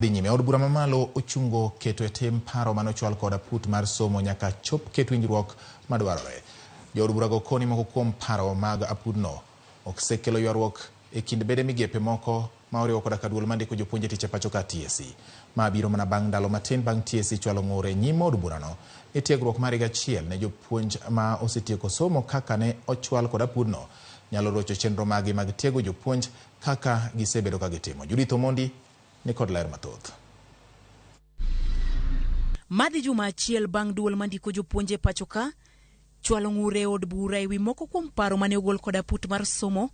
Dhi nyime, od bura mamalo ochungo keto e tim paro mane ochwal kod aput mar somo nyaka chop ket winjruok madwarore. Jood burago koni moko kuom paro mag apudno osekelo ywaruok e kind bede migepe moko ma oriwo koda ka duol mandiko jopuonj e tich e pacho ka TSC. Ma biro mana bang' ndalo matin bang' TSC chwalo ng'ur e nyim od burano ni tiegruok mar higa achiel ne jopuonj ma osetieko somo kaka ne ochwal kod apudno nyalo rocho chenro maggi mag tiego jopuonj kaka gisebedo ka gitimo. Judith Omondi ni kod ler mathoth. Madhi juma achiel bang' duol mandiko jopuonj e pacho ka chwalo ng'ur e od bura e wi moko kuom paro mane ogol kod aput mar somo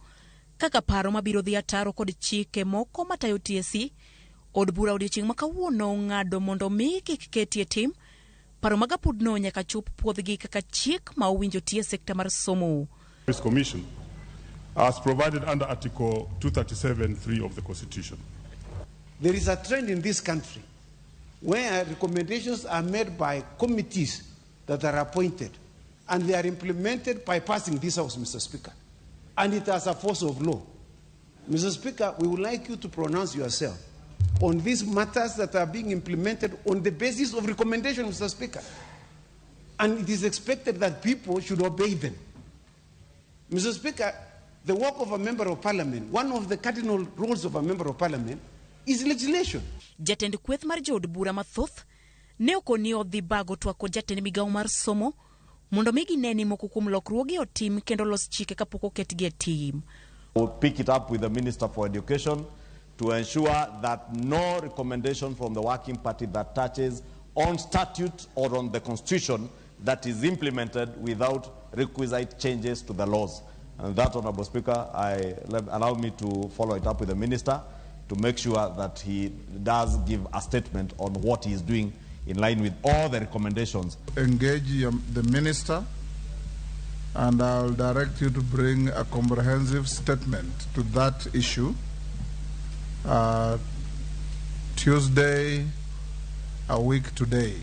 kaka paro mabiro dhi ataro kod chike moko matayo TSC. Od bura odiochieng' ma kawuono ong'ado mondo mi kik ketie tim paro mag apudno nyaka chop puodhgi kaka chik ma owinjo tie sekta mar somo. Commission as provided under Article 237.3 of the Constitution. There is a trend in this country where recommendations are made by committees that are appointed and they are implemented by passing this house, Mr. Speaker. And it has a force of law. Mr. Speaker, we would like you to pronounce yourself on these matters that are being implemented on the basis of recommendation, Mr. Speaker. And it is expected that people should obey them. Mr. Speaker, the work of a member of parliament, one of the cardinal roles of a member of parliament, is legislation. Jatend kweth mar jood bura mathoth ne okoni odhi bago twak kod jatend migawo mar somo mondo mi gine ni moko kuom lokruoge otim kendo los chike kapok oketgi e tim. We'll pick it up with the Minister for Education to ensure that no recommendation from the Working Party that touches on statute or on the Constitution that is implemented without requisite changes to the laws. And that, Honorable Speaker, allow me to follow it up with the Minister to make sure that he does give a statement on what he is doing in line with all the recommendations. Engage the Minister, and I'll direct you to bring a comprehensive statement to that issue Tuesday, a week today.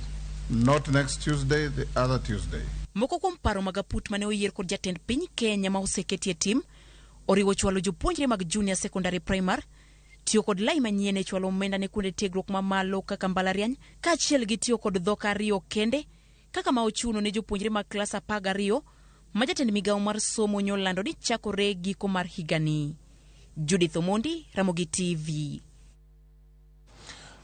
Not next Tuesday, the other Tuesday. Moko kuom paro mag aput mane oyier kod jatend piny Kenya ma oseketie tim oriwo chwalo jopuonjre mag junior secondary primary tiyo kod lai manyien e chwalo omenda ne kuonde tiegruok mamalo kaka mbalariany kaachiel gi tiyo kod dhok ariyo kende kaka ma ochuno ne jopuonjre mag klas 12 ma jatend migawo mar somo nyolando ni chakore giko mar higani. Judith Omondi, Ramogi TV.